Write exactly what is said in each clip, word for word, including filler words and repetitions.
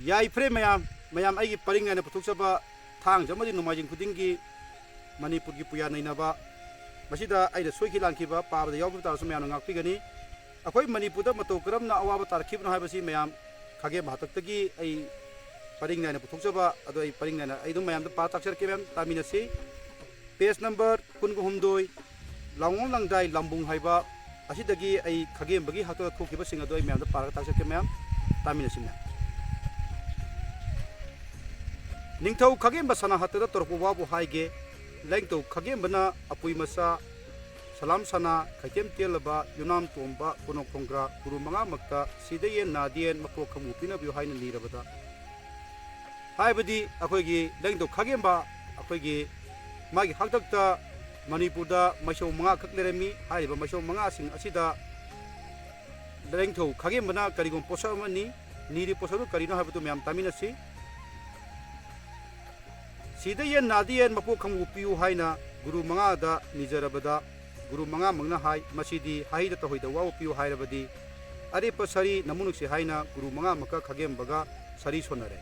ꯌꯥꯏꯐꯔꯦ ꯃꯌꯥꯝ, ꯃꯌꯥꯝ ꯑꯩꯒꯤ ꯄꯔꯤꯡ ꯅꯥꯏꯅ ꯄꯨꯊꯣꯛꯆꯕ ꯊꯥꯡꯖ ꯑꯃꯗꯤ ꯅꯣꯡꯃꯥꯏꯖꯤꯡ ꯈꯨꯗꯤꯡꯒꯤ ꯃꯅꯤꯄꯨꯔꯒꯤ ꯄꯨꯌꯥ ꯅꯩꯅꯕ꯫ ꯃꯁꯤꯗ ꯑꯩꯅ ꯁꯣꯏꯈꯤ ꯂꯥꯟꯈꯤꯕ ꯄꯥꯕꯗ ꯌꯥꯎꯈꯤꯕ ꯇꯥꯔꯁꯨ ꯃꯌꯥꯝꯅ ꯉꯥꯛꯄꯤꯒꯅꯤ꯫ ꯑꯩꯈꯣꯏ ꯃꯅꯤꯄꯨꯔꯗ ꯃꯇꯧ ꯀꯔꯝꯅ ꯑꯋꯥꯕ ꯇꯥꯔꯛꯈꯤꯕꯅꯣ ꯍꯥꯏꯕꯁꯤ ꯃꯌꯥꯝ ꯈꯥꯒꯦꯝꯕ ꯍꯥꯛꯇꯛꯇꯒꯤ ꯑꯩ ꯄꯔꯤꯡ ꯅꯥꯏꯅ ꯄꯨꯊꯣꯛꯆꯕ ꯑꯗꯣ ꯑꯩ ꯄꯔꯤꯡ ꯅꯥꯏꯅ ꯑꯩ ꯑꯗꯨꯝ ꯃꯌꯥꯝꯗ ꯄꯥ ꯇꯥꯛꯆꯔꯛꯀꯦ ꯃꯌꯥꯝ ꯇꯥꯃꯤꯟꯅꯁꯤ꯫ Page number ꯀꯨꯟꯒ ꯍꯨꯝꯗꯣꯏ, ꯂꯥꯡꯉꯣꯡ ꯂꯪꯗꯥꯏ ꯂꯥꯝꯕꯨꯡ ꯍꯥꯏꯕ ꯑꯁꯤꯗꯒꯤ ꯑꯩ ꯈꯥꯒꯦꯝꯕꯒꯤ ꯍꯥꯛꯇꯛꯇ ꯊꯣꯛꯈꯤꯕꯁꯤꯡ ꯑꯗꯣ ꯑꯩ ꯃꯌꯥꯝꯗ ꯄꯥꯔꯒ ꯇꯥꯛꯆꯔꯛꯀꯦ ꯃꯌꯥꯝ, ꯇꯥꯃꯤꯟꯅꯁꯤ ꯃꯌꯥꯝ꯫ ꯅꯤꯡꯊꯧ ꯈꯥꯒꯦꯝꯕ ꯁꯅꯥ ꯍꯥꯛꯇꯛꯇ ꯇꯧꯔꯛꯄ ꯋꯥꯕꯨ ꯍꯥꯏꯒꯦ꯫ ꯂꯥꯏꯅꯤꯡꯊꯧ ꯈꯥꯒꯦꯝꯕꯅ ꯑꯄꯨꯏ ꯃꯆꯥ ꯁꯂꯥꯝ ꯁꯅꯥ, ꯈꯩꯊꯦꯝ ꯇꯦꯜꯂꯕ, ꯌꯨꯅꯥꯝ ꯇꯣꯝꯕ, ꯀꯣꯅꯣ ꯈꯣꯡꯒ꯭ꯔꯥ, ꯒꯨꯔꯨ ꯃꯉꯥꯃꯛꯇ ꯁꯤꯗ ꯌꯦꯟ ꯅꯥꯗ ꯌꯦꯟ ꯃꯄꯣꯛ ꯈꯪꯕꯨ ꯄꯤꯅꯕꯤꯌꯨ ꯍꯥꯏꯅ ꯅꯤꯔꯕꯗ, ꯍꯥꯏꯕꯗꯤ ꯑꯩꯈꯣꯏꯒꯤ ꯂꯥꯏꯅꯤꯡꯊꯧ ꯈꯥꯒꯦꯝꯕ ꯑꯩꯈꯣꯏꯒꯤ ꯃꯥꯒꯤ ꯍꯥꯛꯇꯛꯇ ꯃꯅꯤꯄꯨꯔꯗ ꯃꯥꯏꯁꯣ ꯃꯉꯥꯈꯛ ꯂꯩꯔꯝꯃꯤ꯫ ꯍꯥꯏꯔꯤꯕ ꯃꯥꯏꯁꯣ ꯃꯉꯥꯁꯤꯡ ꯑꯁꯤꯗ ꯂꯥꯏꯅꯤꯡꯊꯧ ꯈꯥꯒꯦꯝꯕꯅ ꯀꯔꯤꯒꯨꯝꯕ ꯄꯣꯠꯁꯛ ꯑꯃꯅꯤ, ꯅꯤꯔꯤ ꯄꯣꯠꯁꯛ ꯑꯗꯨ ꯀꯔꯤꯅꯣ ꯍꯥꯏꯕꯗꯨ ꯃꯌꯥꯝ ꯇꯥꯃꯤꯟꯅꯁꯤ꯫ ꯁꯤꯗ ꯌꯦꯟ ꯅꯥꯗ ꯌꯦꯟ ꯃꯄꯣꯛ ꯈꯪꯕꯨ ꯄꯤꯌꯨ ꯍꯥꯏꯅ ꯒꯨꯔꯨ ꯃꯉꯥꯗ ꯅꯤꯖꯔꯕꯗ, ꯒꯨꯔꯨ ꯃꯉꯥꯃꯛꯅ ꯍꯥꯏ, ꯃꯁꯤꯗꯤ ꯍꯥꯍꯩꯗ ꯇꯧꯍꯩꯗ ꯋꯥꯕ ꯄꯤꯌꯨ ꯍꯥꯏꯔꯕꯗꯤ, ꯑꯔꯦꯞꯄ ꯁꯔꯤ ꯅꯃꯨ ꯅꯨꯡꯁꯤ ꯍꯥꯏꯅ ꯒꯨꯔꯨ ꯃꯉꯥꯃꯛꯀ ꯈꯥꯒꯦꯝꯕꯒ ꯁꯔꯤ ꯁꯣꯟꯅꯔꯦ꯫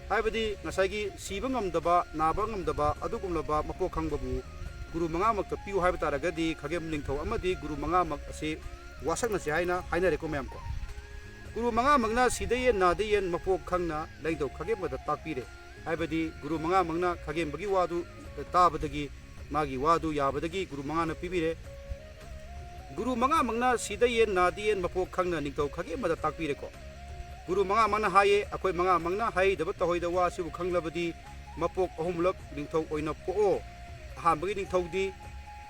ꯍꯥꯏꯕꯗꯤ ꯉꯁꯥꯏꯒꯤ ꯁꯤꯕ ꯉꯝꯗꯕ, ꯅꯥꯕ ꯉꯝꯗꯕ ꯑꯗꯨꯒꯨꯝꯂꯕ ꯃꯄꯣꯛ ꯈꯪꯕꯕꯨ ꯒꯨꯔꯨ ꯃꯉꯥꯃꯛꯇ ꯄꯤꯌꯨ ꯍꯥꯏꯕ ꯇꯥꯔꯒꯗꯤ ꯈꯥꯒꯦꯝꯕ ꯅꯤꯡꯊꯧ ꯑꯃꯗꯤ ꯒꯨꯔꯨ ꯃꯉꯥꯃꯛ ꯑꯁꯤ ꯋꯥꯁꯛꯅꯁꯤ ꯍꯥꯏꯅ ꯍꯥꯏꯅꯔꯦꯀꯣ ꯃꯌꯥꯝ ꯀꯣ꯫ ꯒꯨꯔꯨ ꯃꯉꯥꯃꯛꯅ ꯁꯤꯗ ꯌꯦꯟ ꯅꯥꯗ ꯌꯦꯟ ꯃꯄꯣꯛ ꯈꯪꯅ ꯂꯥꯏꯅꯤꯡꯊꯧ ꯈꯥꯒꯦꯝꯕꯗ ꯇꯥꯛꯄꯤꯔꯦ꯫ ꯍꯥꯏꯕꯗꯤ ꯒꯨꯔꯨ ꯃꯉꯥꯃꯛꯅ ꯈꯥꯒꯦꯝꯕꯒꯤ ꯋꯥꯗꯨ ꯇꯥꯕꯗꯒꯤ, ꯃꯥꯒꯤ ꯋꯥꯗꯨ ꯌꯥꯕꯗꯒꯤ ꯒꯨꯔꯨ ꯃꯉꯥꯅ ꯄꯤꯕꯤꯔꯦ꯫ ꯒꯨꯔꯨ ꯃꯉꯥꯃꯛꯅ ꯁꯤꯗ ꯌꯦꯟ ꯅꯥꯗ ꯌꯦꯟ ꯃꯄꯣꯛ ꯈꯪꯅ ꯅꯤꯡꯊꯧ ꯈꯥꯒꯦꯝꯕꯗ ꯇꯥꯛꯄꯤꯔꯦꯀꯣ꯫ ꯒꯨꯔꯨ ꯃꯉꯥꯃꯛꯅ ꯍꯥꯏꯌꯦ, ꯑꯩꯈꯣꯏ ꯃꯉꯥꯃꯛꯅ ꯍꯥꯍꯩꯗꯕ ꯇꯧꯍꯩꯗꯕ ꯋꯥ ꯑꯁꯤꯕꯨ ꯈꯪꯂꯕꯗꯤ ꯃꯄꯣꯛ ꯑꯍꯨꯝꯂꯛ ꯅꯤꯡꯊꯧ ꯑꯣꯏꯅ ꯄꯣꯛꯑꯣ꯫ ꯑꯍꯥꯟꯕꯒꯤ ꯅꯤꯡꯊꯧꯗꯤ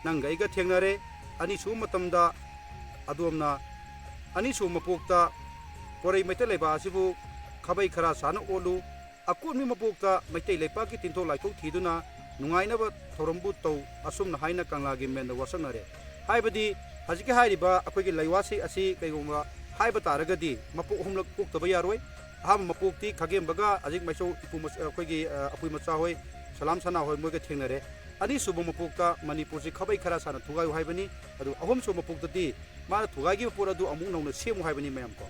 ꯅꯪꯒ ꯑꯩꯒ ꯊꯦꯡꯅꯔꯦ꯫ ꯑꯅꯤꯁꯨꯕ ꯃꯇꯝꯗ ꯑꯗꯣꯝꯅ ꯑꯅꯤꯁꯨꯕ ꯃꯄꯣꯛꯇ ꯄꯣꯔꯩ ꯃꯩꯇꯩ ꯂꯩꯕꯥꯛ ꯑꯁꯤꯕꯨ ꯈꯥꯕꯩ ꯈꯔ ꯁꯥꯅ ꯑꯣꯠꯂꯨ꯫ ꯑꯀꯣꯟꯕꯒꯤ ꯃꯄꯣꯛꯇ ꯃꯩꯇꯩ ꯂꯩꯄꯥꯛꯀꯤ ꯇꯤꯟꯊꯣꯛ ꯂꯥꯏꯊꯣꯛ ꯊꯤꯗꯨꯅ ꯅꯨꯡꯉꯥꯏꯅꯕ ꯊꯧꯔꯝꯕꯨ ꯇꯧ, ꯑꯁꯨꯝꯅ ꯍꯥꯏꯅ ꯀꯪꯂꯥꯒꯤ ꯃꯦꯟꯗ ꯋꯥꯁꯛꯅꯔꯦ꯫ ꯍꯥꯏꯕꯗꯤ ꯍꯧꯖꯤꯛꯀꯤ ꯍꯥꯏꯔꯤꯕ ꯑꯩꯈꯣꯏꯒꯤ ꯂꯩꯋꯥꯁꯤ ꯑꯁꯤ ꯀꯩꯒꯨꯝꯕ ꯍꯥꯏꯕ ꯇꯥꯔꯒꯗꯤ ꯃꯄꯣꯛ ꯑꯍꯨꯝꯂꯛ ꯄꯣꯛꯇꯕ ꯌꯥꯔꯣꯏ꯫ ꯑꯍꯥꯟꯕ ꯃꯄꯣꯛꯇꯤ ꯈꯥꯒꯦꯝꯕꯒ ꯍꯧꯖꯤꯛ ꯃꯥꯏꯁꯣ ꯏꯄꯨ ꯃꯆꯥ, ꯑꯩꯈꯣꯏꯒꯤ, ꯑ, ꯑꯄꯨꯏ ꯃꯆꯥ ꯍꯣꯏ, ꯁꯂꯥꯝ ꯁꯅꯥ ꯍꯣꯏ ꯃꯣꯏꯒ ꯊꯦꯡꯅꯔꯦ꯫ ꯑꯅꯤꯁꯨꯕ ꯃꯄꯣꯛꯇ ꯃꯅꯤꯄꯨꯔꯁꯤ ꯈꯥꯕꯩ ꯈꯔ ꯁꯥꯅ ꯊꯨꯒꯥꯏꯌꯨ ꯍꯥꯏꯕꯅꯤ꯫ ꯑꯗꯨ ꯑꯍꯨꯝꯁꯨꯕ ꯃꯄꯣꯛꯇꯗꯤ ꯃꯥꯅ ꯊꯨꯒꯥꯏꯈꯤꯕ ꯄꯣꯠ ꯑꯗꯨ ꯑꯃꯨꯛ ꯅꯧꯅ ꯁꯦꯝꯃꯨ ꯍꯥꯏꯕꯅꯤ ꯃꯌꯥꯝ ꯀꯣ꯫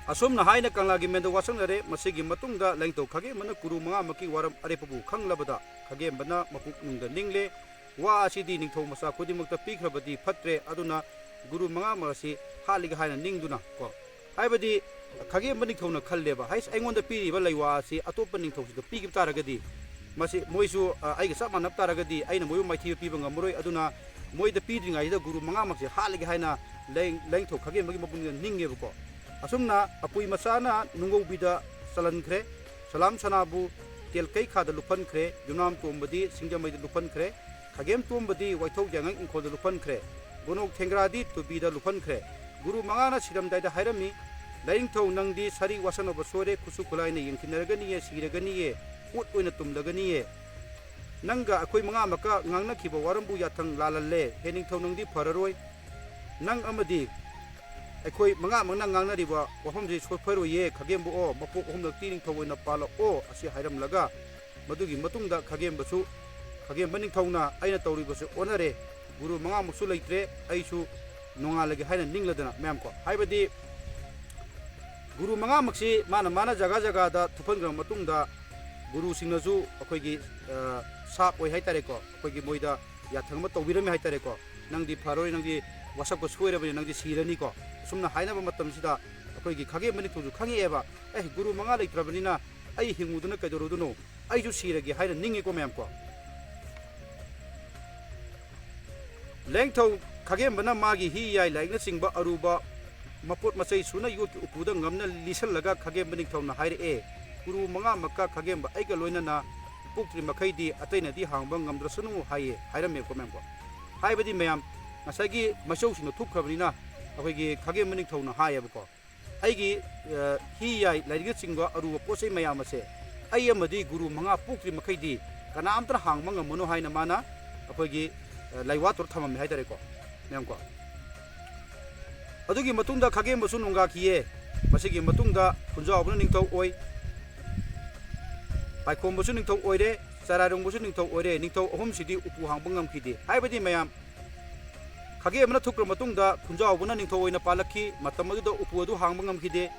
ꯑꯁꯨꯝꯅ ꯍꯥꯏꯅ ꯀꯪꯂꯥꯒꯤ ꯃꯦꯟꯗ ꯋꯥꯁꯛꯅꯔꯦ꯫ ꯃꯁꯤꯒꯤ ꯃꯇꯨꯡꯗ ꯂꯥꯏꯅꯤꯡꯊꯧ ꯈꯥꯒꯦꯝꯕꯅ ꯒꯨꯔꯨ ꯃꯉꯥꯃꯛꯀꯤ ꯋꯥꯔꯝ ꯑꯔꯦꯞꯄꯕꯨ ꯈꯪꯂꯕꯗ ꯈꯥꯒꯦꯝꯕꯅ ꯃꯄꯨꯛꯅꯤꯡꯗ ꯅꯤꯡꯂꯦ꯫ ꯋꯥ ꯑꯁꯤꯗꯤ ꯅꯤꯡꯊꯧ ꯃꯆꯥ ꯈꯨꯗꯤꯡꯃꯛꯇ ꯄꯤꯈ꯭ꯔꯕꯗꯤ ꯐꯠꯇ꯭ꯔꯦ, ꯑꯗꯨꯅ ꯒꯨꯔꯨ ꯃꯉꯥꯃꯛ ꯑꯁꯤ ꯍꯥꯠꯂꯒꯦ ꯍꯥꯏꯅ ꯅꯤꯡꯗꯨꯅ ꯀꯣ꯫ ꯍꯥꯏꯕꯗꯤ ꯈꯥꯒꯦꯝꯕ ꯅꯤꯡꯊꯧꯅ ꯈꯜꯂꯦꯕ, ꯍꯩꯁ, ꯑꯩꯉꯣꯟꯗ ꯄꯤꯔꯤꯕ ꯂꯩꯋꯥ ꯑꯁꯤ ꯑꯇꯣꯞꯄ ꯅꯤꯡꯊꯧꯁꯤꯡꯗ ꯄꯤꯈꯤꯕ ꯇꯥꯔꯒꯗꯤ ꯃꯁꯤ ꯃꯣꯏꯁꯨ, ꯑ, ꯑꯩꯒ ꯆꯞ ꯃꯥꯟꯅꯕ ꯇꯥꯔꯒꯗꯤ ꯑꯩꯅ ꯃꯣꯏꯕꯨ ꯃꯥꯏꯊꯤꯕ ꯄꯤꯕ ꯉꯝꯃꯔꯣꯏ꯫ ꯑꯗꯨꯅ ꯃꯣꯏꯗ ꯄꯤꯗ꯭ꯔꯤꯉꯩꯁꯤꯗ ꯒꯨꯔꯨ ꯃꯉꯥꯃꯛꯁꯦ ꯍꯥꯠꯂꯒꯦ ꯍꯥꯏꯅ ꯂꯥꯏ-, ꯂꯥꯏꯅꯤꯡꯊꯧ ꯈꯥꯒꯦꯝꯕꯒꯤ ꯃꯄꯨꯛꯅꯤꯡꯗ ꯅꯤꯡꯉꯦꯕꯀꯣ꯫ ꯑꯁꯨꯝꯅ ꯑꯄꯨꯏ ꯃꯆꯥꯅ ꯅꯨꯡꯉꯧꯕꯤꯗ ꯆꯜꯍꯟꯈ꯭ꯔꯦ꯫ ꯁꯂꯥꯝ ꯁꯅꯥꯕꯨ ꯇꯦꯜꯀꯩꯈꯥꯗ ꯂꯨꯞꯍꯟꯈ꯭ꯔꯦ꯫ ꯌꯨꯝꯅꯥꯝ ꯇꯣꯝꯕꯗꯤ ꯁꯤꯡꯖꯃꯩꯗ ꯂꯨꯞꯍꯟꯈ꯭ꯔꯦ꯫ ꯈꯥꯒꯦꯝ ꯇꯣꯝꯕꯗꯤ ꯋꯥꯏꯊꯧ ꯌꯥꯉꯪ ꯏꯪꯈꯣꯜꯗ ꯂꯨꯞꯍꯟꯈ꯭ꯔꯦ꯫ ꯒꯣꯅꯣꯛ ꯊꯦꯡꯒ꯭ꯔꯥꯗꯤ ꯇꯨꯕꯤꯗ ꯂꯨꯞꯍꯟꯈ꯭ꯔꯦ꯫ ꯒꯨꯔꯨ ꯃꯉꯥꯅ ꯁꯤꯔꯝꯗꯥꯏꯗ ꯍꯥꯏꯔꯝꯃꯤ, "ꯂꯥꯏꯅꯤꯡꯊꯧ, ꯅꯪꯗꯤ ꯁꯥꯔꯤ ꯋꯥꯁꯟꯅꯕ ꯁꯣꯏꯔꯦ, ꯈꯨꯠꯁꯨ ꯈꯨꯠꯂꯥꯏꯅ ꯌꯦꯡꯁꯤꯟꯅꯔꯒꯅꯤꯌꯦ, ꯁꯤꯔꯒꯅꯤꯌꯦ, ꯎꯠ ꯑꯣꯏꯅ ꯇꯨꯝꯂꯒꯅꯤꯌꯦ꯫ ꯅꯪꯒ ꯑꯩꯈꯣꯏ ꯃꯉꯥꯃꯛꯀ ꯉꯥꯡꯅꯈꯤꯕ ꯋꯥꯔꯝꯕꯨ ꯌꯥꯊꯪ ꯂꯥꯜꯍꯜꯂꯦ꯫ ꯍꯦ ꯅꯤꯡꯊꯧ, ꯅꯪꯗꯤ ꯐꯔꯔꯣꯏ꯫ ꯅꯪ ꯑꯃꯗꯤ ꯑꯩꯈꯣꯏ ꯃꯉꯥꯃꯛꯅ ꯉꯥꯡꯅꯔꯤꯕ ꯋꯥꯐꯝꯁꯤ ꯁꯣꯏꯐꯔꯣꯏꯌꯦ꯫ ꯈꯥꯒꯦꯝꯕꯨ ꯑꯣ, ꯃꯄꯣꯛ ꯑꯍꯨꯝꯂꯛꯇꯤ ꯅꯤꯡꯊꯧ ꯑꯣꯏꯅ ꯄꯥꯜꯂꯛꯑꯣ" ꯑꯁꯤ ꯍꯥꯏꯔꯝꯂꯒ, ꯃꯗꯨꯒꯤ ꯃꯇꯨꯡꯗ ꯈꯥꯒꯦꯝꯕꯁꯨ, ꯈꯥꯒꯦꯝꯕ ꯅꯤꯡꯊꯧꯅ, "ꯑꯩꯅ ꯇꯧꯔꯤꯕꯁꯤ ꯑꯣꯟꯅꯔꯦ, ꯒꯨꯔꯨ ꯃꯉꯥꯃꯛꯁꯨ ꯂꯩꯇ꯭ꯔꯦ, ꯑꯩꯁꯨ ꯅꯣꯡꯉꯥꯜꯂꯒꯦ" ꯍꯥꯏꯅ ꯅꯤꯡꯂꯗꯅ, ꯃꯌꯥꯝ ꯀꯣ, ꯍꯥꯏꯕꯗꯤ ꯒꯨꯔꯨ ꯃꯉꯥꯃꯛꯁꯤ ꯃꯥꯅ ꯃꯥꯅ ꯖꯒꯥ ꯖꯒꯥꯗ ꯊꯨꯞꯍꯟꯈ꯭ꯔꯕ ꯃꯇꯨꯡꯗ, ꯒꯨꯔꯨꯁꯤꯡꯅꯁꯨ ꯑꯩꯈꯣꯏꯒꯤ, ꯑ, ꯁꯥꯞ ꯑꯣꯏ ꯍꯥꯏꯇꯥꯔꯦꯀꯣ, ꯑꯩꯈꯣꯏꯒꯤ ꯃꯣꯏꯗ ꯌꯥꯊꯪ ꯑꯃ ꯇꯧꯕꯤꯔꯝꯃꯤ ꯍꯥꯏꯇꯥꯔꯦꯀꯣ, "ꯅꯪꯗꯤ ꯐꯔꯣꯏ, ꯅꯪꯗꯤ ꯋꯥꯁꯛꯄ ꯁꯣꯏꯔꯕꯅꯤ, ꯅꯪꯗꯤ ꯁꯤꯔꯅꯤꯀꯣ"꯫ ꯑꯁꯨꯝꯅ ꯍꯥꯏꯅꯕ ꯃꯇꯝꯁꯤꯗ ꯑꯩꯈꯣꯏꯒꯤ ꯈꯥꯒꯦꯝꯕ ꯅꯤꯡꯊꯧꯁꯨ ꯈꯪꯉꯛꯑꯦꯕ, "ꯑꯦ, ꯒꯨꯔꯨ ꯃꯉꯥ ꯂꯩꯇ꯭ꯔꯕꯅꯤꯅ ꯑꯩ ꯍꯤꯡꯉꯨꯗꯅ ꯀꯩꯗꯧꯔꯨꯗꯣꯏꯅꯣ? ꯑꯩꯁꯨ ꯁꯤꯔꯒꯦ" ꯍꯥꯏꯅ ꯅꯤꯡꯉꯤꯀꯣ, ꯃꯌꯥꯝ ꯀꯣ꯫ ꯂꯦꯡꯊꯧ ꯈꯥꯒꯦꯝꯕꯅ ꯃꯥꯒꯤ ꯍꯤ, ꯌꯥꯏ, ꯂꯥꯏꯛꯅꯆꯤꯡꯕ ꯑꯔꯨꯕ ꯃꯄꯣꯠ ꯃꯆꯩ ꯁꯨꯅ ꯌꯣꯠꯀꯤ ꯎꯄꯨꯗ ꯉꯝꯅ ꯂꯤꯁꯜꯂꯒ ꯈꯥꯒꯦꯝꯕ ꯅꯤꯡꯊꯧꯅ ꯍꯥꯏꯔꯛꯑꯦ, "ꯒꯨꯔꯨ ꯃꯉꯥꯃꯛꯀ ꯈꯥꯒꯦꯝꯕ ꯑꯩꯒ ꯂꯣꯏꯅꯅ ꯄꯣꯛꯇ꯭ꯔꯤ ꯃꯈꯩꯗꯤ ꯑꯇꯩꯅꯗꯤ ꯍꯥꯡꯕ ꯉꯝꯗ꯭ꯔꯁꯅꯨ" ꯍꯥꯏꯌꯦ, ꯍꯥꯏꯔꯝꯃꯦꯕꯀꯣ, ꯃꯌꯥꯝ ꯀꯣ꯫ ꯍꯥꯏꯕꯗꯤ ꯃꯌꯥꯝ ꯉꯁꯥꯏꯒꯤ ꯃꯩꯆꯧꯁꯤꯡꯗꯣ ꯊꯨꯞꯈ꯭ꯔꯕꯅꯤꯅ ꯑꯩꯈꯣꯏꯒꯤ ꯈꯥꯒꯦꯝꯕ ꯅꯤꯡꯊꯧꯅ ꯍꯥꯏꯌꯦꯕꯀꯣ, "ꯑꯩꯒꯤ, ꯑ, ꯍꯤ, ꯌꯥꯏ, ꯂꯥꯏꯔꯤꯛꯅꯆꯤꯡꯕ ꯑꯔꯨꯕ ꯄꯣꯠ ꯆꯩ ꯃꯌꯥꯝ ꯑꯁꯦ ꯑꯩ ꯑꯃꯗꯤ ꯒꯨꯔꯨ ꯃꯉꯥ ꯄꯣꯛꯇ꯭ꯔꯤ ꯃꯈꯩꯗꯤ ꯀꯅꯥꯝꯇꯅ ꯍꯥꯡꯕ ꯉꯝꯃꯅꯨ" ꯍꯥꯏꯅ ꯃꯥꯅ ꯑꯩꯈꯣꯏꯒꯤ, ꯑ, ꯂꯩꯋꯥ ꯇꯧꯔ ꯊꯝꯃꯝꯃꯦ ꯍꯥꯏꯇꯥꯔꯦꯀꯣ, ꯃꯌꯥꯝ ꯀꯣ꯫ ꯑꯗꯨꯒꯤ ꯃꯇꯨꯡꯗ ꯈꯥꯒꯦꯝꯕꯁꯨ ꯅꯣꯡꯒꯥꯈꯤꯌꯦ꯫ ꯃꯁꯤꯒꯤ ꯃꯇꯨꯡꯗ ꯈꯨꯟꯖꯥꯎꯕꯅ ꯅꯤꯡꯊꯧ ꯑꯣꯏ, ꯄꯥꯏꯈꯣꯝꯕꯁꯨ ꯅꯤꯡꯊꯧ ꯑꯣꯏꯔꯦ, ꯆꯔꯥꯏꯔꯣꯡꯕꯁꯨ ꯅꯤꯡꯊꯧ ꯑꯣꯏꯔꯦ꯫ ꯅꯤꯡꯊꯧ ꯑꯍꯨꯝꯁꯤꯗꯤ ꯎꯄꯨ ꯍꯥꯡꯕ ꯉꯝꯈꯤꯗꯦ꯫ ꯍꯥꯏꯕꯗꯤ ꯃꯌꯥꯝ, ꯈꯥꯒꯦꯝꯕꯅ ꯊꯨꯞꯈ꯭ꯔ ꯃꯇꯨꯡꯗ ꯈꯨꯟꯖꯥꯎꯕꯅ ꯅꯤꯡꯊꯧ ꯑꯣꯏꯅ ꯄꯥꯜꯂꯛꯈꯤ꯫ ꯃꯇꯝ ꯑꯗꯨꯗ ꯎꯄꯨ ꯑꯗꯨ ꯍꯥꯡꯕ ꯉꯝꯈꯤꯗꯦ꯫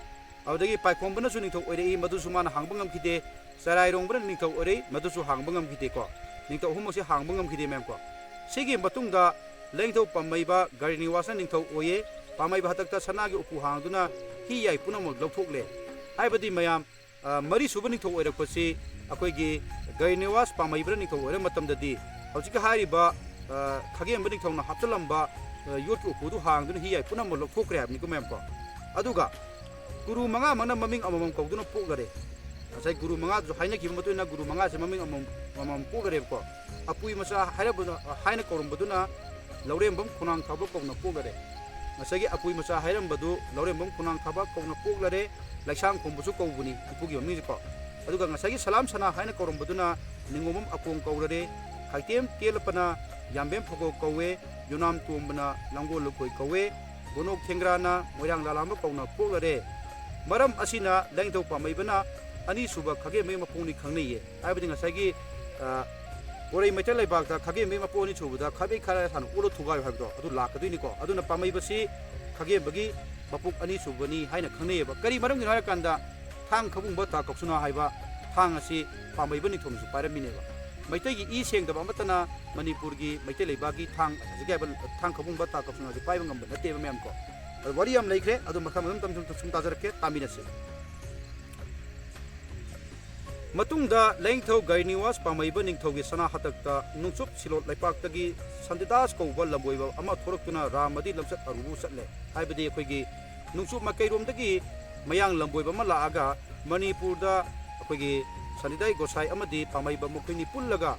ꯑꯗꯨꯗꯒꯤ ꯄꯥꯏꯈꯣꯝꯕꯅꯁꯨ ꯅꯤꯡꯊꯧ ꯑꯣꯏꯔꯛꯏ, ꯃꯗꯨꯁꯨ ꯃꯥꯅ ꯍꯥꯡꯕ ꯉꯝꯈꯤꯗꯦ꯫ ꯆꯔꯥꯏꯔꯣꯡꯕꯅ ꯅꯤꯡꯊꯧ ꯑꯣꯏꯔꯛꯏ, ꯃꯗꯨꯁꯨ ꯍꯥꯡꯕ ꯉꯝꯈꯤꯗꯦꯀꯣ꯫ ꯅꯤꯡꯊꯧ ꯑꯍꯨꯝꯃꯛꯁꯦ ꯍꯥꯡꯕ ꯉꯝꯈꯤꯗꯦ, ꯃꯌꯥꯝ ꯀꯣ꯫ ꯁꯤꯒꯤ ꯃꯇꯨꯡꯗ ꯂꯩꯅꯤꯡꯊꯧ ꯄꯥꯝꯃꯩꯕ ꯒꯔꯤꯅꯤꯋꯥꯁꯅ ꯅꯤꯡꯊꯧ ꯑꯣꯏꯌꯦ꯫ ꯄꯥꯝꯃꯩꯕ ꯍꯟꯗꯛꯇ ꯁꯅꯥꯒꯤ ꯎꯄꯨ ꯍꯥꯡꯗꯨꯅ ꯍꯤ ꯌꯥꯏ ꯄꯨꯝꯅꯃꯛ ꯂꯧꯊꯣꯛꯂꯦ꯫ ꯍꯥꯏꯕꯗꯤ ꯃꯌꯥꯝ, ꯑ, ꯃꯔꯤꯁꯨꯕ ꯅꯤꯡꯊꯧ ꯑꯣꯏꯔꯛꯄꯁꯤ ꯑꯩꯈꯣꯏꯒꯤ ꯒꯔꯤꯅꯤꯋꯥꯁ ꯄꯥꯝꯃꯩꯕꯅ ꯅꯤꯡꯊꯧ ꯑꯣꯏꯔ ꯃꯇꯝꯗꯗꯤ ꯍꯧꯖꯤꯛꯀꯤ ꯍꯥꯏꯔꯤꯕ, ꯑ, ꯈꯥꯒꯦꯝꯕ ꯅꯤꯡꯊꯧꯅ ꯍꯥꯞꯆꯤꯜꯂꯝꯕ, ꯑ, ꯌꯣꯠꯀꯤ ꯎꯄꯨꯗꯨ ꯍꯥꯡꯗꯨꯅ ꯍꯤ ꯌꯥꯏ ꯄꯨꯝꯅꯃꯛ ꯂꯧꯊꯣꯛꯈ꯭ꯔꯦ ꯍꯥꯏꯕꯅꯤꯀꯣ, ꯃꯌꯥꯝ ꯀꯣ꯫ ꯑꯗꯨꯒ ꯒꯨꯔꯨ ꯃꯉꯥꯃꯛꯅ ꯃꯃꯤꯡ ꯑꯃꯃꯝ ꯀꯧꯗꯨꯅ ꯄꯣꯛꯂꯔꯦ꯫ ꯉꯁꯥꯏ ꯒꯨꯔꯨ ꯃꯉꯥꯗꯨꯁꯨ ꯍꯥꯏꯅꯈꯤꯕ ꯃꯇꯨꯡ ꯏꯟꯅ ꯒꯨꯔꯨ ꯃꯉꯥꯁꯦ ꯃꯃꯤꯡ ꯑꯃꯃꯝ, ꯑꯃꯃꯝ ꯄꯣꯛꯂꯔꯦꯕꯀꯣ꯫ ꯑꯄꯨꯏ ꯃꯆꯥ ꯍꯥꯏꯔꯕ-, ꯍꯥꯏꯅ ꯀꯧꯔꯝꯕꯗꯨꯅ ꯂꯧꯔꯦꯝꯕꯝ ꯈꯣꯡꯅꯥꯡ ꯊꯥꯕ ꯀꯧꯅ ꯄꯣꯛꯂꯔꯦ꯫ ꯉꯁꯥꯏꯒꯤ ꯑꯄꯨꯏ ꯃꯆꯥ ꯍꯥꯏꯔꯝꯕꯗꯨ ꯂꯧꯔꯦꯝꯕꯝ ꯈꯣꯡꯅꯥꯡ ꯊꯥꯕ ꯀꯧꯅ ꯄꯣꯛꯂꯔꯦ, ꯂꯩꯁꯥꯡ ꯈꯣꯝꯕꯁꯨ ꯀꯧꯕꯅꯤ ꯏꯄꯨꯒꯤ ꯃꯃꯤꯡꯁꯦꯀꯣ꯫ ꯑꯗꯨꯒ ꯉꯁꯥꯏꯒꯤ ꯁꯂꯥꯝ ꯁꯅꯥ ꯍꯥꯏꯅ ꯀꯧꯔꯝꯕꯗꯨꯅ ꯅꯤꯡꯉꯣꯝꯕꯝ ꯑꯀꯣꯡ ꯀꯧꯔꯔꯦ, ꯈꯥꯏꯇꯦꯝ ꯇꯦꯜꯂꯞꯄꯅ ꯌꯥꯝꯕꯦꯝ ꯐꯒꯣꯛ ꯀꯧꯋꯦ, ꯌꯨꯅꯥꯝ ꯇꯣꯝꯕꯅ ꯂꯥꯡꯒꯣꯜ ꯂꯨꯀꯣꯏ ꯀꯧꯋꯦ, ꯒꯣꯅꯣꯛ ꯊꯦꯡꯒ꯭ꯔꯥꯅ ꯃꯣꯏꯔꯥꯡ ꯂꯥꯂꯥꯝꯕ ꯀꯧꯅ ꯄꯣꯛꯂꯔꯦ꯫ ꯃꯔꯝ ꯑꯁꯤꯅ ꯂꯩꯅꯤꯡꯊꯧ ꯄꯥꯝꯃꯩꯕꯅ ꯑꯅꯤꯁꯨꯕ ꯈꯥꯒꯦꯝꯕꯩ ꯃꯄꯣꯛꯅꯤ ꯈꯪꯅꯩꯌꯦ꯫ ꯍꯥꯏꯕꯗꯤ ꯉꯁꯥꯏꯒꯤ, ꯑ, ꯀꯣꯔꯩ ꯃꯩꯇꯩ ꯂꯩꯕꯥꯛꯇ ꯈꯥꯒꯦꯝꯕꯩ ꯃꯄꯣꯛ ꯑꯅꯤꯁꯨꯕꯗ ꯈꯥꯕꯩ ꯈꯥꯔꯥ ꯁꯥꯅ ꯑꯣꯠꯂ ꯊꯨꯒꯥꯏꯌꯨ ꯍꯥꯏꯕꯗꯣ ꯑꯗꯨ ꯂꯥꯛꯀꯗꯣꯏꯅꯤꯀꯣ꯫ ꯑꯗꯨꯅ ꯄꯥꯝꯃꯩꯕꯁꯤ ꯈꯥꯒꯦꯝꯕꯒꯤ ꯃꯄꯣꯛ ꯑꯅꯤꯁꯨꯕꯅꯤ ꯍꯥꯏꯅ ꯈꯪꯅꯩꯌꯦꯕ꯫ ꯀꯔꯤ ꯃꯔꯝꯒꯤꯅꯣ ꯍꯥꯏꯔꯀꯥꯟꯗ ꯊꯥꯡ ꯈꯕꯨꯡꯕ ꯇꯥ ꯀꯧꯁꯨꯅꯥ ꯍꯥꯏꯕ ꯊꯥꯡ ꯑꯁꯤ ꯄꯥꯝꯃꯩꯕ ꯅꯤꯡꯊꯧꯅꯁꯨ ꯄꯥꯏꯔꯝꯃꯤꯅꯦꯕ꯫ ꯃꯩꯇꯩꯒꯤ ꯏ ꯁꯦꯡꯗꯕ ꯑꯃꯠꯇꯅ ꯃꯅꯤꯄꯨꯔꯒꯤ ꯃꯩꯇꯩ ꯂꯩꯕꯥꯛꯀꯤ ꯊꯥꯡ ꯍꯧꯖꯤꯛꯀꯤ ꯍꯥꯏꯕ ꯊꯥꯡ ꯈꯕꯨꯡꯕ ꯇꯥ ꯀꯧꯁꯨꯅꯥꯁꯤ ꯄꯥꯏꯕ ꯉꯝꯕ ꯅꯠꯇꯦꯕ, ꯃꯌꯥꯝ ꯀꯣ꯫ ꯑꯗꯣ ꯋꯥꯔꯤ ꯌꯥꯝ ꯂꯩꯈ꯭ꯔꯦ, ꯑꯗꯨ ꯃꯊꯪ ꯃꯊꯪ ꯇꯝ-, ꯁꯨꯝ, ꯁꯨꯝ ꯇꯥꯖꯔꯛꯀꯦ, ꯇꯥꯃꯤꯟꯅꯁꯤ꯫ ꯃꯇꯨꯡꯗ ꯂꯩꯅꯤꯡꯊꯧ ꯒꯥꯏꯅꯤꯋꯥꯁ ꯄꯥꯝꯃꯩꯕ ꯅꯤꯡꯊꯧꯒꯤ ꯁꯅꯥ ꯍꯇꯛꯇ ꯅꯣꯡꯆꯨꯞ ꯁꯤꯂꯣꯠ ꯂꯩꯄꯥꯛꯇꯒꯤ ꯁꯟꯇꯤꯗꯥꯁ ꯀꯧꯕ ꯂꯝꯕꯣꯏꯕ ꯑꯃ ꯊꯣꯔꯛꯇꯨꯅ ꯔꯥꯝ ꯑꯃꯗꯤ ꯂꯝꯆꯠ ꯑꯔꯨꯕꯨ ꯆꯠꯂꯦ꯫ ꯍꯥꯏꯕꯗꯤ ꯑꯩꯈꯣꯏꯒꯤ ꯅꯣꯡꯆꯨꯞ ꯃꯥꯏꯀꯩꯔꯣꯝꯗꯒꯤ ꯃꯌꯥꯡ ꯂꯝꯕꯣꯏꯕ ꯑꯃ ꯂꯥꯛꯑꯒ ꯃꯅꯤꯄꯨꯔꯗ ꯑꯩꯈꯣꯏꯒꯤ ꯁꯟꯇꯤꯗꯥꯏ ꯒꯣꯁꯥꯏ ꯑꯃꯗꯤ ꯄꯥꯝꯃꯩꯕ ꯃꯈꯣꯏꯅꯤ ꯄꯨꯜꯂꯒ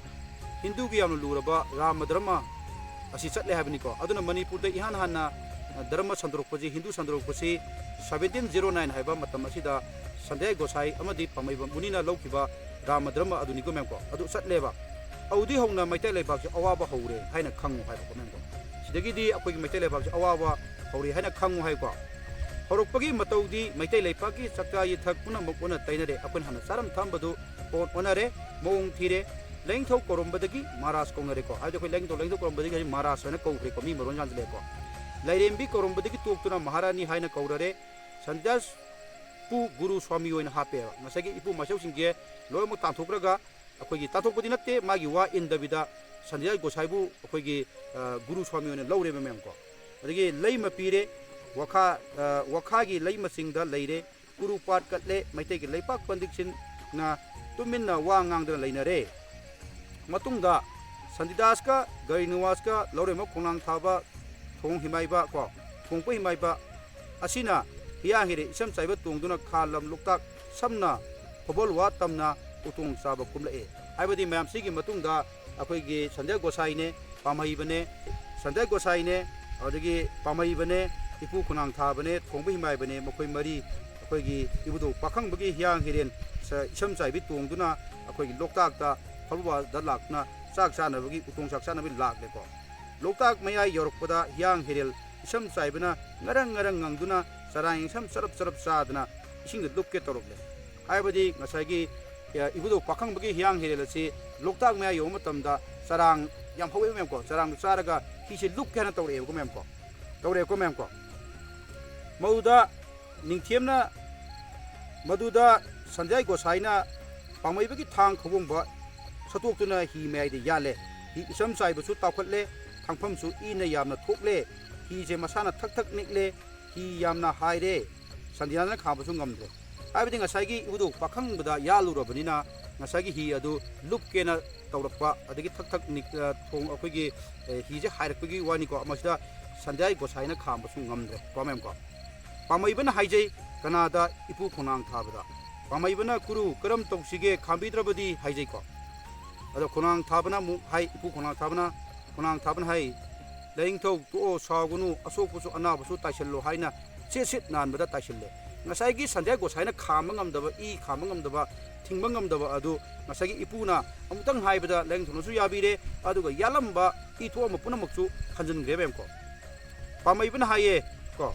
ꯍꯤꯟꯗꯨꯒꯤ ꯌꯥꯝꯅ ꯂꯨꯔꯕ ꯔꯥꯃ ꯙꯔꯃ ꯑꯁꯤ ꯆꯠꯂꯦ ꯍꯥꯏꯕꯅꯤꯀꯣ꯫ ꯑꯗꯨꯅ ꯃꯅꯤꯄꯨꯔꯗ ꯏꯍꯥꯟ ꯍꯥꯟꯅ, ꯑ, ꯙꯔꯃ ꯁꯟꯗꯣꯔꯛꯄꯁꯤ, ꯍꯤꯟꯗꯨ ꯁꯟꯗꯣꯔꯛꯄꯁꯤ seventeen zero nine ꯍꯥꯏꯕ ꯃꯇꯝ ꯑꯁꯤꯗ ꯁꯟꯗ꯭ꯌꯥꯏ ꯒꯣꯁꯥꯏ ꯑꯃꯗꯤ ꯄꯥꯝꯃꯩꯕ ꯃꯨꯅꯤꯅ ꯂꯧꯈꯤꯕ ꯔꯥꯃ ꯙꯔꯃ ꯑꯗꯨꯅꯤꯀꯣ, ꯃꯌꯥꯝꯀꯣ꯫ ꯑꯗꯨ ꯆꯠꯂꯦꯕ꯫ ꯑꯗꯨꯗꯤ ꯍꯧꯅ ꯃꯩꯇꯩ ꯂꯩꯕꯥꯛꯁꯤ ꯑꯋꯥꯕ ꯍꯧꯔꯦ ꯍꯥꯏꯅ ꯈꯪꯉꯨ ꯍꯥꯏꯕꯀꯣ, ꯃꯌꯥꯝꯀꯣ꯫ ꯁꯤꯗꯒꯤꯗꯤ ꯑꯩꯈꯣꯏꯒꯤ ꯃꯩꯇꯩ ꯂꯩꯕꯥꯛꯁꯤ ꯑꯋꯥꯕ ꯍꯧꯔꯦ ꯍꯥꯏꯅ ꯈꯪꯉꯨ ꯍꯥꯏꯀꯣ꯫ ꯍꯧꯔꯛꯄꯒꯤ ꯃꯇꯧꯗꯤ ꯃꯩꯇꯩ ꯂꯩꯄꯥꯛꯀꯤ ꯆꯥꯛꯆꯥ ꯌꯨꯊꯛ ꯄꯨꯝꯅꯃꯛ ꯑꯣꯟꯅ ꯇꯩꯅꯔꯦ꯫ ꯑꯩꯈꯣꯏꯅ ꯍꯥꯟꯅ ꯆꯥꯔꯝ ꯊꯛꯑꯝꯕꯗꯨ ꯑꯣꯟ-, ꯑꯣꯟꯅꯔꯦ, ꯃꯑꯣꯡ ꯊꯤꯔꯦ꯫ ꯂꯥꯏꯅꯤꯡꯊꯧ ꯀꯧꯔꯝꯕꯗꯒꯤ ꯃꯍꯥꯔꯥꯖ ꯀꯧꯅꯔꯦꯀꯣ꯫ ꯍꯥꯏꯕꯗꯤ ꯑꯩꯈꯣꯏ ꯂꯥꯏꯅꯤꯡꯊꯧ, ꯂꯥꯏꯅꯤꯡꯊꯧ ꯀꯧꯔꯝꯕꯗꯒꯤ ꯍꯧꯖꯤꯛ ꯃꯍꯥꯔꯥꯖ ꯍꯥꯏꯅ ꯀꯧꯈ꯭ꯔꯦꯀꯣ, ꯃꯤ ꯃꯔꯣꯟ ꯌꯥꯟꯁꯤꯜꯂꯛꯑꯦꯀꯣ꯫ ꯂꯥꯏꯔꯦꯝꯕꯤ ꯀꯧꯔꯝꯕꯗꯒꯤ ꯇꯣꯛꯇꯨꯅ ꯃꯍꯥꯔꯥꯅꯤ ꯍꯥꯏꯅ ꯀꯧꯔꯔꯦ꯫ ꯁꯟꯇ꯭ꯌꯥꯁ ꯏꯄꯨ ꯒꯨꯔꯨ ꯁ꯭ꯋꯥꯃꯤ ꯑꯣꯏꯅ ꯍꯥꯞꯄꯦꯕ꯫ ꯉꯁꯥꯏꯒꯤ ꯏꯄꯨ ꯃꯥꯏꯁꯧꯁꯤꯡꯁꯦ ꯂꯣꯏꯅꯃꯛ ꯇꯥꯟꯊꯣꯛꯈ꯭ꯔꯒ ꯑꯩꯈꯣꯏꯒꯤ ꯇꯥꯟꯊꯣꯛꯄꯗꯤ ꯅꯠꯇꯦ, ꯃꯥꯒꯤ ꯋꯥ ꯏꯟꯗꯕꯤꯗ ꯁꯟꯗꯤꯌꯥꯏ ꯒꯣꯁꯥꯏꯕꯨ ꯑꯩꯈꯣꯏꯒꯤ, ꯑ, ꯒꯨꯔꯨ ꯁ꯭ꯋꯥꯃꯤ ꯑꯣꯏꯅ ꯂꯧꯔꯦꯕ ꯃꯌꯥꯝ ꯀꯣ꯫ ꯑꯗꯒꯤ ꯂꯩꯃ ꯄꯤꯔꯦ, ꯋꯥꯈꯥ, ꯑ, ꯋꯥꯈꯥꯒꯤ ꯂꯩꯃ ꯆꯤꯡꯗ ꯂꯩꯔꯦ, ꯀꯨꯔꯨ ꯄꯥꯠ ꯀꯠꯂꯦ, ꯃꯩꯇꯩꯒꯤ ꯂꯩꯄꯥꯛ ꯄꯟꯗꯤꯠꯁꯤꯡꯅ ꯇꯨꯃꯤꯟꯅ ꯋꯥ ꯉꯥꯡꯗꯅ ꯂꯩꯅꯔꯦ꯫ ꯃꯇꯨꯡꯗ ꯁꯟꯗꯤꯗꯥꯁꯀ ꯒꯔꯤꯅꯤꯋꯥꯁꯀ ꯂꯧꯔꯦꯝꯕ ꯈꯣꯡꯅꯥꯡ ꯊꯥꯕ ꯊꯣꯡ ꯍꯤꯃꯥꯏꯕ ꯀꯣ, ꯊꯣꯡꯄ ꯍꯤꯃꯥꯏꯕ ꯑꯁꯤꯅ ꯍꯤꯌꯥꯡ ꯍꯤꯔꯦ ꯏꯁꯝ ꯆꯥꯏꯕ ꯇꯣꯡꯗꯨꯅ ꯈꯥ ꯂꯝ ꯂꯣꯛꯇꯥꯛ ꯁꯝꯅ ꯐꯣꯕꯣꯜ ꯋꯥ ꯇꯝꯅ ꯎꯇꯣꯡ ꯆꯥꯕ ꯀꯨꯝꯂꯛꯑꯦ꯫ ꯍꯥꯏꯕꯗꯤ ꯃꯌꯥꯝꯁꯤꯒꯤ ꯃꯇꯨꯡꯗ ꯑꯩꯈꯣꯏꯒꯤ ꯁꯟꯗ꯭ꯌꯥ ꯒꯣꯁꯥꯏꯅꯦ, ꯄꯥꯝꯍꯩꯕꯅꯦ, ꯁꯟꯗ꯭ꯌꯥ ꯒꯣꯁꯥꯏꯅꯦ, ꯑꯗꯒꯤ ꯄꯥꯝꯍꯩꯕꯅꯦ, ꯏꯄꯨ ꯈꯣꯡꯅꯥꯡ ꯊꯥꯕꯅꯦ, ꯊꯣꯡꯕ ꯍꯤꯃꯥꯏꯕꯅꯦ, ꯃꯈꯣꯏ ꯃꯔꯤ ꯑꯩꯈꯣꯏꯒꯤ ꯏꯕꯨꯙꯧ ꯄꯥꯈꯪꯕꯒꯤ ꯍꯤꯌꯥꯡ ꯍꯤꯔꯦꯟ ꯁ-, ꯏꯁꯝ ꯆꯥꯏꯕꯤ ꯇꯣꯡꯗꯨꯅ ꯑꯩꯈꯣꯏꯒꯤ ꯂꯣꯛꯇꯥꯛꯇ ꯐꯣꯕꯣꯜ ꯋꯥꯗ ꯂꯥꯛꯇꯨꯅ ꯆꯥꯛ ꯆꯥꯅꯕꯒꯤ, ꯎꯇꯣꯡ ꯆꯥꯛ ꯆꯥꯅꯕꯒꯤ ꯂꯥꯛꯂꯦꯀꯣ꯫ ꯂꯣꯛꯇꯥꯛ ꯃꯌꯥꯏ ꯌꯧꯔꯛꯄꯗ ꯍꯤꯌꯥꯡ ꯍꯤꯔꯦꯜ ꯏꯁꯝ ꯆꯥꯏꯕꯅ ꯉꯔꯪ ꯉꯔꯪ ꯉꯪꯗꯨꯅ ꯆꯔꯥꯡ ꯏꯁꯝ ꯆꯔꯞ ꯆꯔꯞ ꯆꯥꯗꯅ ꯏꯁꯤꯡꯗ ꯂꯨꯞꯀꯦ ꯇꯧꯔꯛꯂꯦ꯫ ꯍꯥꯏꯕꯗꯤ ꯉꯁꯥꯏꯒꯤ, ꯑ, ꯏꯕꯨꯙꯧ ꯄꯥꯈꯪꯕꯒꯤ ꯍꯤꯌꯥꯡ ꯍꯤꯔꯦꯜ ꯑꯁꯤ ꯂꯣꯛꯇꯥꯛ ꯃꯌꯥ ꯌꯧꯕ ꯃꯇꯝꯗ ꯆꯔꯥꯡ ꯌꯥꯝ ꯍꯧꯋꯦꯕ ꯃꯌꯥꯝꯀꯣ, ꯆꯔꯥꯡꯗꯨ ꯆꯥꯔꯒ ꯍꯤꯁꯦ ꯂꯨꯞꯀꯦ ꯍꯥꯏꯅ ꯇꯧꯔꯛꯑꯦꯕꯀꯣ ꯃꯌꯥꯝꯀꯣ, ꯇꯧꯔꯛꯑꯦꯕꯀꯣ ꯃꯌꯥꯝꯀꯣ꯫ ꯃꯗꯨꯗ ꯅꯤꯡꯊꯦꯝꯅ, ꯃꯗꯨꯗ ꯁꯟꯗ꯭ꯌꯥꯏ ꯒꯣꯁꯥꯏꯅ ꯄꯥꯝꯃꯩꯕꯒꯤ ꯊꯥꯡ ꯈꯧꯕꯣꯡꯕ ꯁꯠꯇꯣꯛꯇꯨꯅ ꯍꯤ ꯃꯌꯥꯏꯗ ꯌꯥꯜꯂꯦ꯫ ꯍꯤ ꯏꯆꯝ ꯆꯥꯏꯕꯁꯨ ꯇꯥꯎꯈꯠꯂꯦ, ꯊꯥꯡꯐꯝꯁꯨ ꯏꯅ ꯌꯥꯝꯅ ꯊꯣꯛꯂꯦ꯫ ꯍꯤꯁꯦ ꯃꯁꯥꯅ ꯊꯛ ꯊꯛ ꯅꯤꯛꯂꯦ, ꯍꯤ ꯌꯥꯝꯅ ꯍꯥꯏꯔꯦ꯫ ꯁꯟꯗꯤꯌꯥꯅ ꯈꯥꯝꯕꯁꯨ ꯉꯝꯗ꯭ꯔꯦ꯫ ꯍꯥꯏꯕꯗꯤ ꯉꯁꯥꯏꯒꯤ ꯏꯕꯨꯙꯧ ꯄꯥꯈꯪꯕꯗ ꯌꯥꯜꯂꯨꯔꯕꯅꯤꯅ ꯉꯁꯥꯏꯒꯤ ꯍꯤ ꯑꯗꯨ ꯂꯨꯞꯀꯦꯅ ꯇꯧꯔꯛꯄ, ꯑꯗꯒꯤ ꯊꯛ ꯊꯛ ꯅꯤꯛ-, ꯑ, ꯊꯣꯡ ꯑꯩꯈꯣꯏꯒꯤ, ꯑ, ꯍꯤꯁꯦ ꯍꯥꯏꯔꯛꯄꯒꯤ ꯋꯥꯅꯤꯀꯣ꯫ ꯃꯁꯤꯗ ꯁꯟꯗ꯭ꯌꯥꯏ ꯒꯣꯁꯥꯏꯅ ꯈꯥꯝꯕꯁꯨ ꯉꯝꯗ꯭ꯔꯦ ꯀꯣ ꯃꯌꯥꯝ ꯀꯣ꯫ ꯄꯥꯝꯃꯩꯕꯅ ꯍꯥꯏꯖꯩ, ꯀꯅꯥꯗ? ꯏꯄꯨ ꯈꯣꯡꯅꯥꯡ ꯊꯥꯕꯗ꯫ ꯄꯥꯝꯃꯩꯕꯅ ꯀꯨꯔꯨ ꯀꯔꯝ ꯇꯧꯁꯤꯒꯦ, ꯈꯥꯝꯕꯤꯗ꯭ꯔꯕꯗꯤ ꯍꯥꯏꯖꯩꯀꯣ꯫ ꯑꯗꯣ ꯈꯣꯡꯅꯥꯡ ꯊꯥꯕꯅ ꯑꯃꯨꯛ ꯍꯥꯏ, ꯏꯄꯨ ꯈꯣꯡꯅꯥꯡ ꯊꯥꯕꯅ, ꯈꯣꯡꯅꯥꯡ ꯊꯥꯕꯅ ꯍꯥꯏ, "ꯂꯥꯏꯅꯤꯡꯊꯧ ꯇꯣꯛꯑꯣ, ꯁꯥꯎꯒꯅꯨ, ꯑꯁꯣꯛꯄꯁꯨ ꯑꯅꯥꯕꯁꯨ ꯇꯥꯏꯁꯤꯜꯂꯣ" ꯍꯥꯏꯅ ꯁꯤꯠ ꯁꯤꯠ ꯅꯥꯟꯕꯗ ꯇꯥꯏꯁꯤꯜꯂꯦ꯫ ꯉꯁꯥꯏꯒꯤ ꯁꯟꯗ꯭ꯌꯥ ꯒꯣꯁꯥꯏꯅ ꯈꯥꯝꯕ ꯉꯝꯗꯕ, ꯏ ꯈꯥꯝꯕ ꯉꯝꯗꯕ, ꯊꯤꯡꯕ ꯉꯝꯗꯕ ꯑꯗꯨ ꯉꯁꯥꯏꯒꯤ ꯏꯄꯨꯅ ꯑꯃꯨꯛꯇꯪ ꯍꯥꯏꯕꯗ ꯂꯥꯏꯅꯤꯡꯊꯧꯅꯁꯨ ꯌꯥꯕꯤꯔꯦ, ꯑꯗꯨꯒ ꯌꯥꯜꯂꯝꯕ ꯏ ꯊꯣꯛꯑꯝꯕ ꯄꯨꯝꯅꯃꯛꯁꯨ ꯍꯟꯖꯤꯟꯈ꯭ꯔꯦ ꯃꯌꯥꯝꯀꯣ꯫ ꯄꯥꯝꯃꯩꯕꯅ ꯍꯥꯏꯌꯦ ꯀꯣ,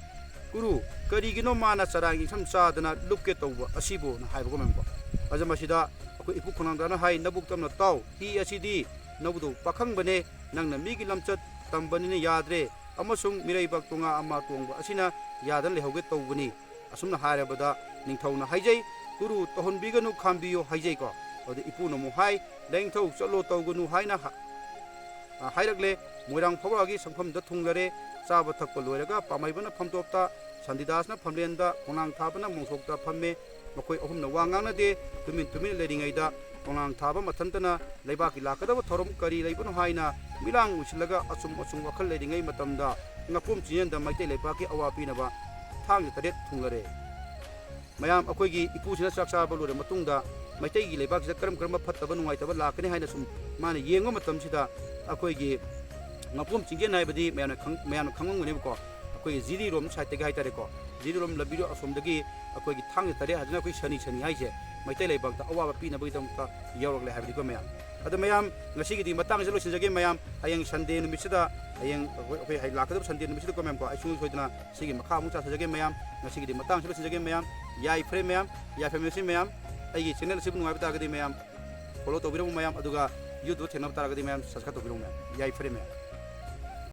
"ꯒꯨꯔꯨ, ꯀꯔꯤꯒꯤꯅꯣ ꯃꯥꯅ ꯆꯔꯥꯡ ꯏꯟꯁꯝ ꯆꯥꯗꯅ ꯂꯨꯞꯀꯦ ꯇꯧꯕ ꯑꯁꯤꯕꯨꯅ?" ꯍꯥꯏꯕꯀꯣ ꯃꯌꯥꯝꯀꯣ꯫ ꯑꯗ ꯃꯁꯤꯗ ꯑꯩꯈꯣꯏ ꯏꯄꯨ ꯈꯣꯡꯅꯥꯡꯗꯥꯅ ꯍꯥꯏ, "ꯅꯕꯨꯛ ꯇꯝꯅ ꯇꯥꯎ, ꯍꯤ ꯑꯁꯤꯗꯤ ꯅꯕꯨꯗꯧ ꯄꯥꯈꯪꯕꯅꯦ, ꯅꯪꯅ ꯃꯤꯒꯤ ꯂꯝꯆꯠ ꯇꯝꯕꯅꯤꯅ ꯌꯥꯗ꯭ꯔꯦ, ꯑꯃꯁꯨꯡ ꯃꯤꯔꯩꯕꯥꯛ ꯇꯣꯉꯥ ꯑꯃ ꯇꯣꯡꯕ ꯑꯁꯤꯅ ꯌꯥꯗꯅ ꯂꯩꯍꯧꯒꯦ ꯇꯧꯕꯅꯤ꯫ ꯑꯁꯨꯝꯅ ꯍꯥꯏꯔꯕꯗ ꯅꯤꯡꯊꯧꯅ ꯍꯥꯏꯖꯩ, "ꯇꯨꯔꯨ ꯇꯧꯍꯟꯕꯤꯒꯅꯨ, ꯈꯥꯝꯕꯤꯌꯨ" ꯍꯥꯏꯖꯩꯀꯣ꯫ ꯑꯗꯨꯗ ꯏꯄꯨꯅ ꯑꯃꯨꯛ ꯍꯥꯏ, "ꯂꯥꯏꯅꯤꯡꯊꯧ ꯆꯠꯂꯣ ꯇꯧꯒꯅꯨ" ꯍꯥꯏꯅ ꯍꯥ-, ꯑ, ꯍꯥꯏꯔꯛꯂꯦ꯫ ꯃꯣꯏꯔꯥꯡ ꯐꯧꯔꯥꯒꯤ ꯁꯪꯐꯝꯗ ꯊꯨꯡꯂꯔꯦ꯫ ꯆꯥꯕ ꯊꯛꯄ ꯂꯣꯏꯔꯒ ꯄꯥꯃꯩꯕꯅ ꯐꯝꯇꯣꯞꯇ, ꯁꯥꯟꯇꯤꯗꯥꯁꯅ ꯐꯝꯂꯦꯟꯗ, ꯈꯣꯡꯅꯥꯡ ꯊꯥꯕꯅ ꯃꯣꯡꯁꯣꯛꯇ ꯐꯝꯃꯦ꯫ ꯃꯈꯣꯏ ꯑꯍꯨꯝꯅ ꯋꯥ ꯉꯥꯡꯅꯗꯦ꯫ ꯇꯨꯃꯤꯟ ꯇꯨꯃꯤꯟ ꯂꯩꯔꯤꯉꯩꯗ ꯈꯣꯡꯅꯥꯡ ꯊꯥꯕ ꯃꯊꯟꯇꯅ ꯂꯩꯕꯥꯛꯀꯤ ꯂꯥꯛꯀꯗꯕ ꯊꯧꯔꯝ ꯀꯔꯤ ꯂꯩꯕꯅꯣ ꯍꯥꯏꯅ ꯃꯤꯠꯂꯥꯡ ꯎꯏꯁꯤꯜꯂꯒ ꯑꯆꯨꯝ ꯑꯆꯨꯝ ꯋꯥꯈꯜ ꯂꯩꯔꯤꯉꯩ ꯃꯇꯝꯗ ꯉꯥꯄ꯭ꯔꯨꯝ ꯆꯤꯡꯌꯦꯟꯗ ꯃꯩꯇꯩ ꯂꯩꯕꯥꯛꯀꯤ ꯑꯋꯥ ꯄꯤꯅꯕ ꯊꯥꯡꯖ ꯇꯔꯦꯠ ꯊꯨꯡꯂꯔꯦ꯫ ꯃꯌꯥꯝ, ꯑꯩꯈꯣꯏꯒꯤ ꯏꯄꯨꯁꯤꯅ ꯆꯥꯛ ꯆꯥꯕ ꯂꯣꯏꯔꯕ ꯃꯇꯨꯡꯗ ꯃꯩꯇꯩꯒꯤ ꯂꯩꯕꯥꯛꯁꯤꯗ ꯀꯔꯝ ꯀꯔꯝꯕ ꯐꯠꯇꯕ ꯅꯨꯡꯉꯥꯏꯇꯕ ꯂꯥꯛꯀꯅꯤ ꯍꯥꯏꯅ ꯁꯨꯝ ꯃꯥꯅ ꯌꯦꯡꯕ ꯃꯇꯝꯁꯤꯗ, ꯑꯩꯈꯣꯏꯒꯤ ꯉꯥꯄ꯭ꯔꯨꯝ ꯆꯤꯡꯌꯦꯟ ꯍꯥꯏꯕꯗꯤ ꯃꯌꯥꯝꯅ ꯈꯪ-, ꯃꯌꯥꯝꯅ ꯈꯪꯂꯝꯒꯅꯦꯕꯀꯣ꯫ ꯑꯩꯈꯣꯏꯒꯤ ꯖꯤꯔꯤꯔꯣꯝ ꯁꯥꯏꯠꯇꯒꯤ ꯍꯥꯏꯇꯥꯔꯦꯀꯣ, ꯖꯤꯔꯤꯔꯣꯝ ꯂꯝꯕꯤꯗꯣ ꯑꯁꯣꯝꯗꯒꯤ ꯑꯩꯈꯣꯏꯒꯤ ꯊꯥꯡꯖ ꯇꯔꯦꯠ ꯍꯥꯏꯗꯅ ꯑꯩꯈꯣꯏ ꯁꯅꯤ ꯁꯅꯤ ꯍꯥꯏꯁꯦ ꯃꯩꯇꯩ ꯂꯩꯕꯥꯛꯇ ꯑꯋꯥꯕ ꯄꯤꯅꯕꯒꯤꯗꯃꯛꯇ ꯌꯧꯔꯛꯂꯦ ꯍꯥꯏꯕꯅꯤꯀꯣ ꯃꯌꯥꯝ꯫ ꯑꯗꯣ ꯃꯌꯥꯝ, ꯉꯁꯤꯒꯤꯗꯤ ꯃꯇꯥꯡꯁꯤꯗ ꯂꯣꯏꯁꯤꯟꯖꯒꯦ ꯃꯌꯥꯝ꯫ ꯍꯌꯦꯡ ꯁꯟꯗꯦ ꯅꯨꯃꯤꯠꯁꯤꯗ, ꯍꯌꯦꯡ ꯑꯩꯈꯣꯏ, ꯑꯩꯈꯣꯏ ꯍꯌꯦꯡ ꯂꯥꯛꯀꯗꯕ ꯁꯟꯗꯦ ꯅꯨꯃꯤꯠꯁꯤꯗꯀꯣ ꯃꯌꯥꯝꯀꯣ, ꯑꯩ ꯁꯨꯡꯁꯣꯏ ꯁꯣꯏꯗꯅ ꯁꯤꯒꯤ ꯃꯈꯥ ꯑꯃꯨꯛ ꯆꯠꯊꯖꯒꯦ ꯃꯌꯥꯝ꯫ ꯉꯁꯤꯒꯤꯗꯤ ꯃꯇꯥꯡꯁꯤꯗ ꯂꯣꯏꯁꯤꯟꯖꯒꯦ ꯃꯌꯥꯝ꯫ ꯌꯥꯏꯐꯔꯦ ꯃꯌꯥꯝ, ꯌꯥꯏꯐꯔꯃꯤꯁꯤ ꯃꯌꯥꯝ꯫ ꯑꯩꯒꯤ ꯆꯦꯅꯦꯜ ꯑꯁꯤꯕꯨ ꯅꯨꯡꯉꯥꯏꯕ ꯇꯥꯔꯒꯗꯤ ꯃꯌꯥꯝ ꯐꯣꯂꯣ ꯇꯧꯕꯤꯔꯝꯃꯨ ꯃꯌꯥꯝ, ꯑꯗꯨꯒ ꯌꯨꯇ꯭ꯌꯨꯕꯇ ꯊꯦꯡꯅꯕ ꯇꯥꯔꯒꯗꯤ ꯃꯌꯥꯝ ꯁꯕꯁꯀ꯭ꯔꯥꯏꯕ ꯇꯧꯕꯤꯔꯝꯃꯨ ꯃꯌꯥꯝ꯫ ꯌꯥꯏꯐꯔꯦ ꯃꯌꯥꯝ꯫